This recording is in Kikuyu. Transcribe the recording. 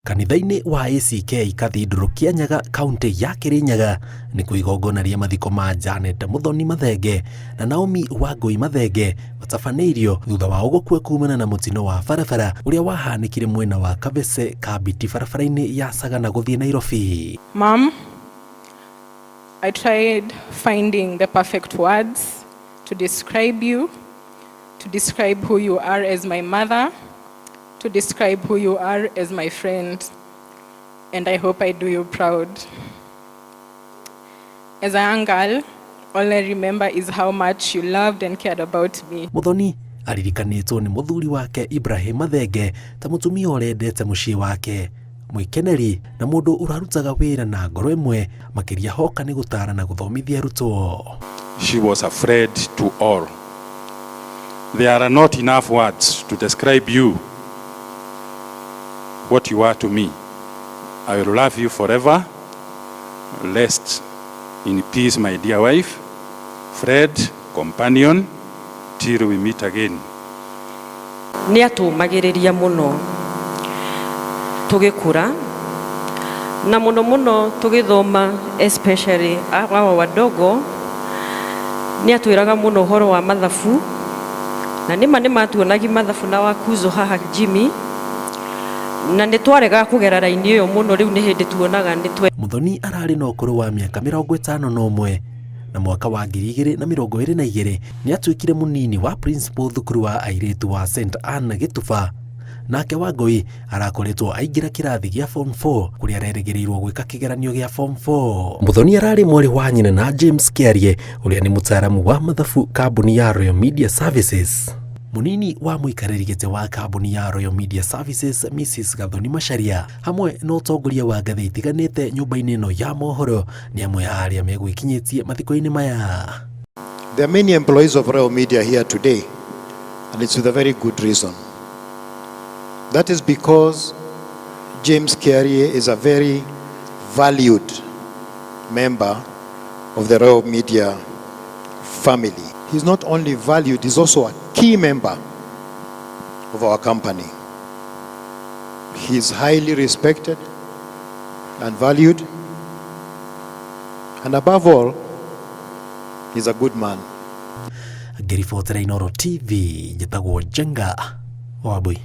Kanitha-inĩ wa ACK Cathedral Kianyaga kaunti ya Kirinyaga nĩkuo igongona rĩa mathiko ma Janet Muthoni Mathenge na Naomi Wangũi Mathenge matabanĩirio thutha wao gũkua kumana na mũtino wa barabara ũrĩa wahanĩkire mwena wa Kabece Kambiti barabara-inĩ ya Sagana gũthiĩ Nairobi. Mom, I tried finding the perfect words to describe you, to describe who you are as my mother, to describe who you are as my friend, and I hope I do you proud. As a young girl, all I remember is how much you loved and cared about me. Muthoni aririkanĩtwo nĩ mũthuri wake Ibrahim Mathenge ta mũtumia ũrendete mũciĩ wake, mwĩkeneri na mũndũ ũrarutaga wĩra na ngoro ĩmwe makĩria hoka nĩ gũtara na gũthomithia arutwo. She was a friend to all. There are not enough words to describe you, what you are to me. I will love you forever. Rest in peace, my dear wife, friend, companion, till we meet again. Nĩ atũmagĩrĩria mũno tũgĩkũra na mũno mũno tũgĩthoma, especially awa wadogo. Nĩ atwĩraga mũno ũhoro wa mathabu, na nĩma nĩ matuonagi mathabu na wakuzo haha Jimmy, na nĩ twaregaga kũgera raini ĩyo mũno. Rĩu nĩ hĩndĩ tuonaga nĩ twe Muthoni ararĩ na ũkũrũ wa mĩaka 51, na mwaka wa 2022 nĩ atuĩkire mũnini wa principal thukuru wa airĩtu wa St Anne Gĩtuba. Nake Wangũi arakoretwo aingĩra kĩrathi gĩa form 4, kũrĩa arerĩgĩrĩirwo gwĩka kĩgeranio gĩa form 4. Muthoni ararĩ mwarĩ wa nyina na James Kĩarie, ũrĩa nĩ mũtaaramu wa mathabu kambuni ya Royal Media Services. Mũnini wa mũikarĩri gĩtĩ wa kambuni ya Royal Media Services, Mrs Gathoni Macharia, hamwe na ũtongoria wa ngathĩ itiganĩte nyũmba-inĩ ĩno ya mohoro, nĩ amwe a arĩa megwĩkinyĩtie mathiko-inĩ maya. There are many employees of Royal Media here today, and it's with a very good reason. That is because James Kiarie is a very valued member of the Royal Media family. He's not only valued, he's also a key member of our company. He's highly respected and valued, and above all, he's a good man. Ngĩribotera Inooro TV, njĩtagwo Njenga Wambui.